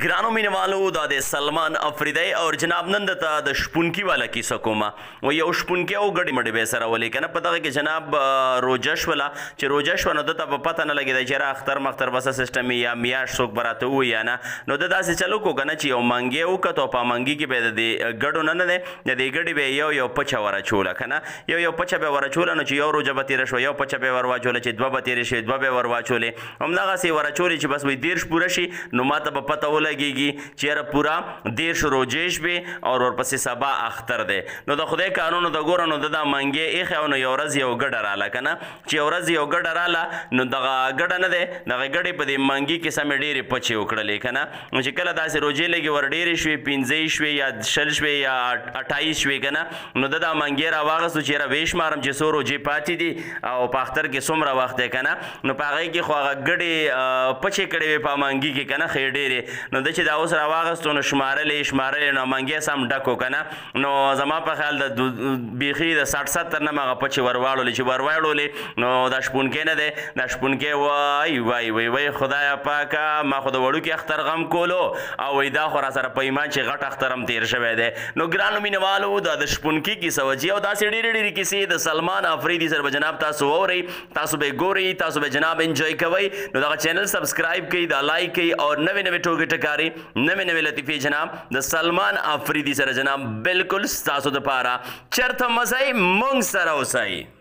ګرانو مینوالو، دا د سلمان افریدی او جناب نن دته د شپونکی والا کیسه کومه. و یو شپونکی او ګډي مډي به سره ولې کنه په دغه کې جناب روزه شوله. چې روزه شو نو دته په پته نه لګیدا چې را اختر مختر بس سیستم یا میاش څوک براته و یا نه. نو د داسې چلو کو کنه چې یو منګي او کته په منګي کې به د ګډو نه نه د دې ګډي به یو یو پچا ورچوله کنه، یو یو پچا به ورچوله. نو چې یو روزه به تیر شو یو پچا به ورواچوله، چې دوه به تیر شي دوه به ورواچولې، همدغه سی ورچولې چې بس وي 30 پوره شي نو ماته په پته ولګیږي چې یاره پورا 30 روزې شوې او ورپسې سبا اختر دی. نو د خدای کارونو ته ګوره، نو د دا منګی ایښی او نو یو ورځ یو ګډه راله که نه. چې یو ورځ یو ګډه راله نو دغه ګډه نه دی، دغه ګډې په دې منګي کې سمې ډېرې پچې وکړلې که نه. نو چې کله داسې روژې لږې ور ډېرې شوې، 25 شوې یا 20 شوې یا 28 شوې که نه، نو ده دا منګی را واغستو چې یاره ویې شمارم چې څو روژې پاتې دي او په اختر کې څومره وخت دی که نه. نو په هغې کې خو هغه ګډې پچې کړې وې په منګي کې که نه، ښې ډېرې. نو ده چې دا اوس راواغستو نو شمارلې شمارلې نو منګی سم ډکو که نه. نو زما په خیال د بیخي د 60 70 نه هغه پچې ورواړولې. چې ورواړولې نو دا شپونکی نه دی، دا شپونکی وای وای وای وای خدایا پاکه، ما خو د وړوکي اختر غم کولو او وای دا خو را سره په ایمان چې غټ اختر هم تېر شوی دی. نو ګرانو مینهوالو، دا د شپونکي کیسه وه چې او داسې ډېرې ډېرې کیسې د سلمان افریدي سره به جناب تاسو واورئ، تاسو به یې ګورئ، تاسو به جناب انجوای کوئ. نو دغه چینل سبسکرایب کړئ، دا لایک کړئ او نوې نوې ټوکې ټکارې، نوې نوې لطیفې جناب د سلمان افریدي سره جناب بالکل ستاسو دپاره. چېرته مه ځئ، موږ سره اوسئ.